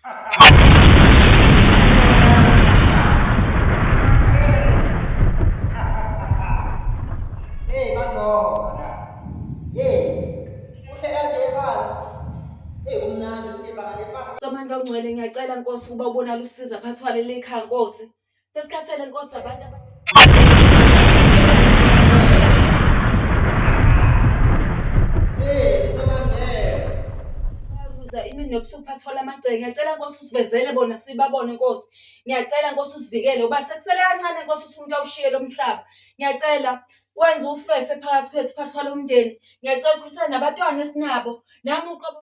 Hey bazofa la. Hey, uhle kanje phansi. Hey kumnandi kundiza ngale phansi. Somandla ongcwele ngiyacela Nkosi ukuba ubonale usiza phakathi kwaleli khaya Nkosi. Sesikhathele Nkosi abantu aba Hey, ngizobangena. Bayabuza imini nobusuku phakathi kwalamagceke. Ngiyacela Nkosi usivezele bona sibabone Nkosi. Ngiyacela Nkosi usivikele uba sekusele kancane Nkosi ukuthi umuntu awushiye lo mhlaba. Ngiyacela wenze ufefe phakathi kwethu phakathi kwalo mndeni. Ngiyacela ukhusele nabatwana esinabo. Nami uqobo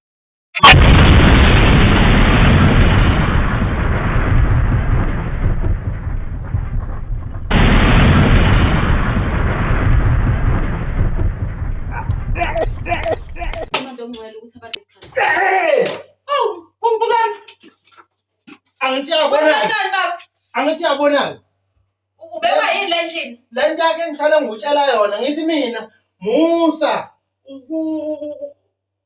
Manje ongcwele ukuthi abantu Hey! Awu, Nkulunkulu wami. Angithi uyabona? Kwenzenjani baba? Angithi uyabona? Ubekwa yini la endlini? Le nto yakhe engihlale ngikutshela yona ngithi mina musa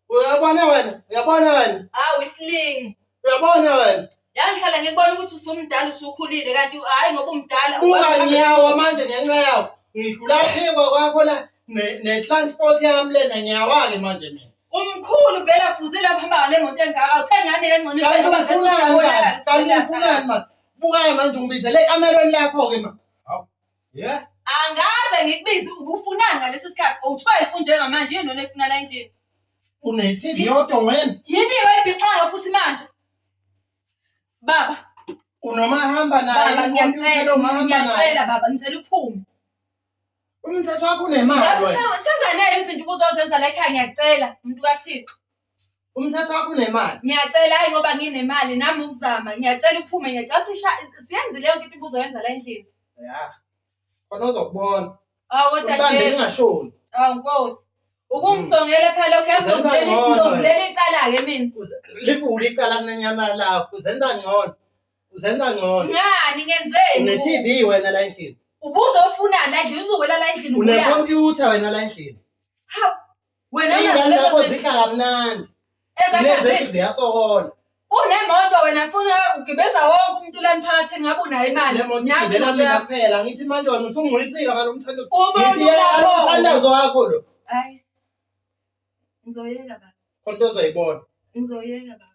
uyabona wena uyabona wena Hawu isilingi. uyabona wena Yangihlala ngikubona ukuthi usumdala usukhulile kanti hhayi ngoba umdala. buka ngiyawa manje ngenxa yawo ngidlula phekwa kwakho la ne-transport yami lena ngiyawa-ke manje mina Umkhulu vele afuzile lapha hamba ngale moto engaka uthengane kangcono kanti impela ngoba vese ufunani usuyabonakala kanti kanti ufunani ma buka manje ungibizele ekamelweni lakho-ke ma hawu ye Angaze ngikubize ubufunani ngalesi sikhathi uwu-12 njengamanje yini lona efuna la endlini? une-tv yodongweni Yini oyibhixayo futhi manje? Baba, unomahamba naye baba ikhompyutha ngiyacela, lomahamba naye ngiyacela baba ngicela uphume. Umthetho wakho unemali wena. Sezanele izinto ubuzozenza la ekhaya ngiyacela umuntu kaThixo. Umthetho wakho unemali. Ngiyacela hayi ngoba nginemali nami ukuzama ngiyacela uphume ngiyacela sisha siyenzile yonke into ubuzoyenza la endlini. Ya. Khona uzokubona. Awu kodwa Ubambe Jesu. ingashoni. Awu Nkosi. Ukungisongela phela lokho yazi Uzenza ngcono ngizovulela icala-ke mina. Livule icala kunenyama lakho. Uzenza ngcono. Uzenza ngcono. Ngani ngenzeni? Une-TV wena la endlini. Ubuzofunani la endlini uzowela la endlini ubuya. Unekhompyutha wena la endlini. Hawu. Wena Iy'ngane unazo zakho lezo zidla kamnandi. zinto Lezi ezakho ziyasokola. Unemoto wena funa ugibeza wonke umuntu la emphakathini ngabe unayo imali. Le moto Nansi igibela imoto mina yakho. kuphela. Ngithi manje wena usungiyisile ngalo mthandazo. Umuntu Ngithi yeka lapho. lo mthandazo wakho lo. Hayi. Ngizoyeka baba. Khona into ozoyibona. Ngizoyeka baba.